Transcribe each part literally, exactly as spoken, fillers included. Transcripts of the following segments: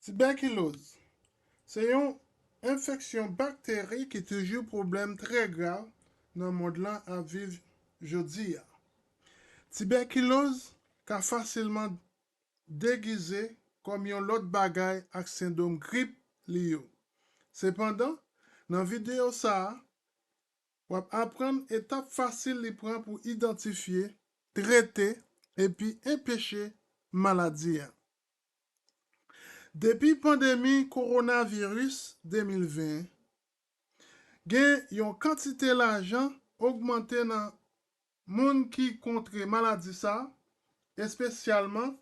Tibèkiloz se yon enfeksyon bakteri ki toujou pwoblèm trè grav nan mond lan ap viv jodi a. Tibèkiloz ka fasilman degize kòm yon lòt bagay ak sendwòm grip li yo. Sepandan, nan videyo sa a, w ap aprann etap fasil li pran pou idantifye, trete, epi enpeche maladi a. Depi pandemi kowonaviris de mil ven, gen yon kantite lajan ogmante nan moun ki kontre maladi sa, espesyalman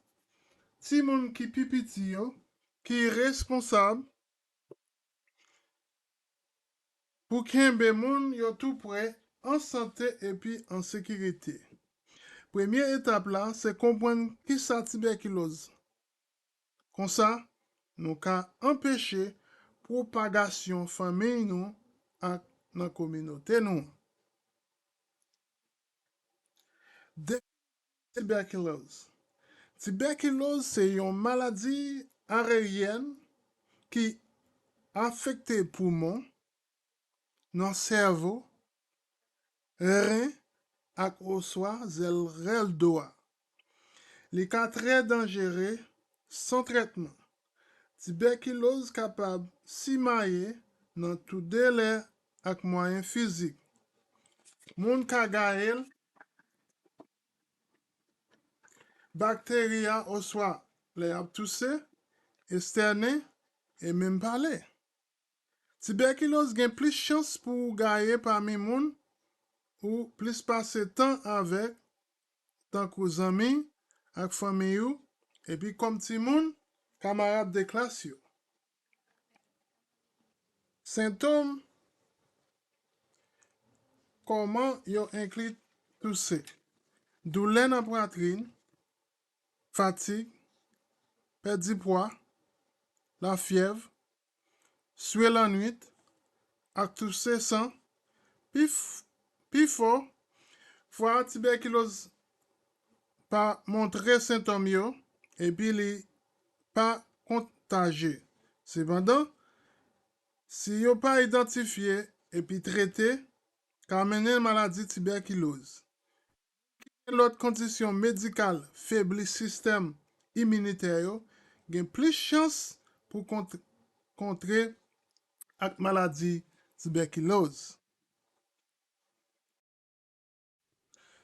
timoun ki pi piti yo, ki responsab pou kenbe moun yo tou prè, an sante epi an sekirite. Premye etap la se konprann kisa tibèkiloz. Konsa, nou ka anpeche pwopagasyon fanmiy nou ak nan kominote nou. De tibèkiloz. Tibèkiloz se yon maladi aeryèn ki afekte poumon, nan sèvo, ren ak oswa zèl rèl do a. Li ka trè danjere san trètman. Tibèkiloz kapab simaye nan toude lè ak mwayen fizik. Moun ka gaye l, bakteri a oswa lè y ap touse, estènen, e menm pale. Tibèkiloz gen plis chans pou w gaye pami moun ou plis pase tan avèk, tankou zanmi ak fanmi ou, epi kòm timoun, kamarad de klas yo. Sentòm kòman yo enkli touse, doulè nan pwatrin, fatig, pèdi pwa, lafyèv, swe lannwit, ak touse san. Pi, f- pi fò fwa tibèkiloz pa montre sentòm yo epi li pa kontaje. Sepandan, si yo pa idantifye epi trete, ka mennen maladi tibèkiloz. Gen lòt kondisyon medikal febli sistèm iminitè yo gen plis chans pou kont- kontre ak maladi tibèkiloz.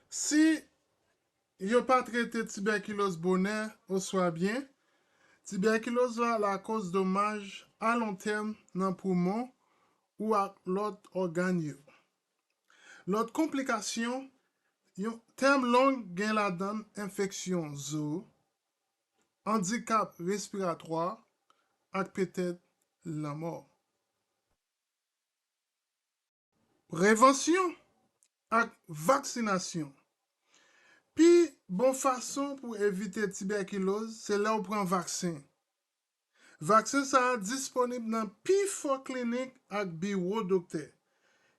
Si yo pa trete tibèkiloz bonè oswa byen, tibèkiloz la lakoz domaj alontèm nan poumon ou ak lòt ògàn yo. Lòt konplikasyon, yon tèm long gen ladan l enfeksyon zo, andikap respiratwa, ak petèt lanmò. Prevansyon ak vaksinasyon. Pi bon fason pou evite tibèkiloz se lè w pran vaksen. Vaksen sa a disponib nan pifò klinik ak biwo doktè.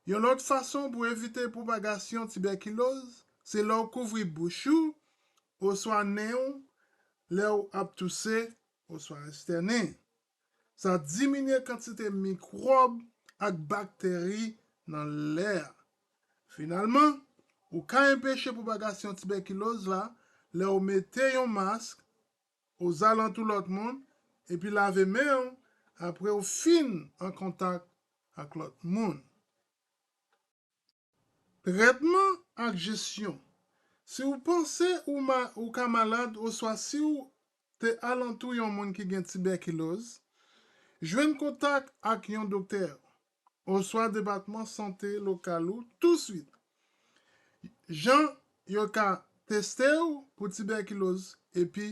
Yon lòt fason pou evite pwopagasyon tibèkiloz se lè w kouvri bouch ou oswa nen w lè w ap touse oswa estènen. Sa diminye kantite mikwòb ak bakteri nan lè a. Finalman, ou ka enpeche pwopagasyon tibèkiloz la lè w mete yon mask ozalantou lòt moun epi lave men w apre w fin an kontak ak lòt moun. Trètman ak jesyon. Si w panse ou, ma, ou ka malad oswa si w te alantou yon moun ki gen tibèkiloz, jwenn kontak ak yon doktè oswa depatman sante lokal ou touswit. Jan yo ka teste w pou tibèkiloz epi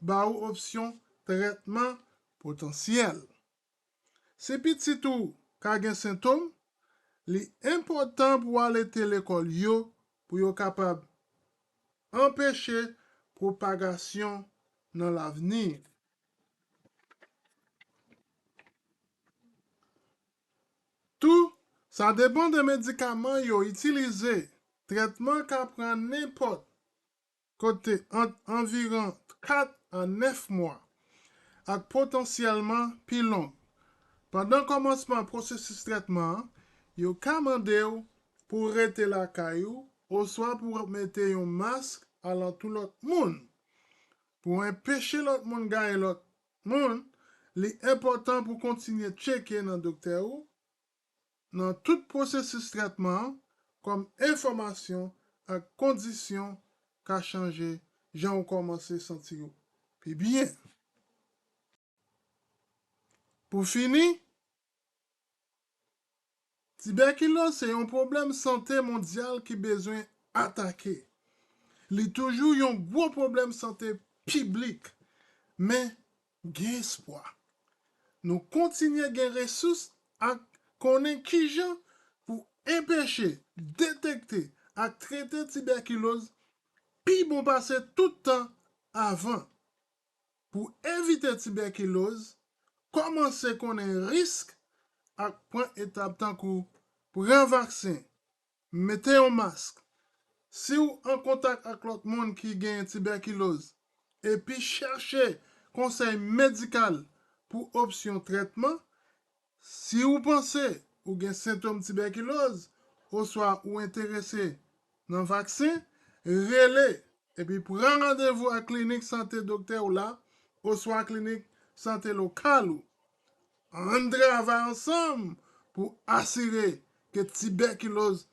ba ou opsyon trètman potansyèl. Si pitit ou ka gen sentòm, li enpòtan pou w alète lekòl yo pou yo kapab anpeche pwopagasyon nan lavni. Tou, sa depann de medikaman yo itilize. Trètman ka pran nenpòt kote ant anviwon kat a nèf mwa. ak potansyèlman pi long. Pandan kòmansman pwosesis trètman an, yo ka mande w pou w rete lakay ou oswa pou w mete yon mask alantou lòt moun. Pou w enpeche lòt moun gaye lòt moun, li enpòtan pou w kontinye tcheke nan doktè ou nan tout pwosesis trètman an kòm enfòmasyon ak kondisyon ka chanje jan w kòmanse santi w pi byen. Pou fini, tibèkiloz se yon pwoblèm sante mondyal ki bezwen atake. Li toujou yon gwo pwoblèm sante piblik, men gen espwa. Nou kontinye gen resous ak konnen kijan pou enpeche, detekte ak trete tibèkiloz pi bon pase tout tan avan. Pou evite tibèkiloz, kòmanse konnen risk ak pran etap tankou pran vaksen, mete yon mask. Si w an kontak ak lòt moun ki gen tibèkiloz epi chèche konsèy medikal pou opsyon trètman, si w panse ou gen sentòm tibèkiloz oswa ou enterese nan vaksen, rele epi pran randevou ak klinik sante doktè w la oswa klinik sante lokal ou. Ann travay ansanm pou asire ke tibèkiloz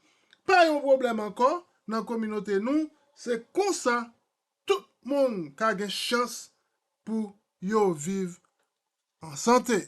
pa yon pwoblèm ankò nan kominote nou. Se konsa tout moun ka gen chans pou yo viv an sante.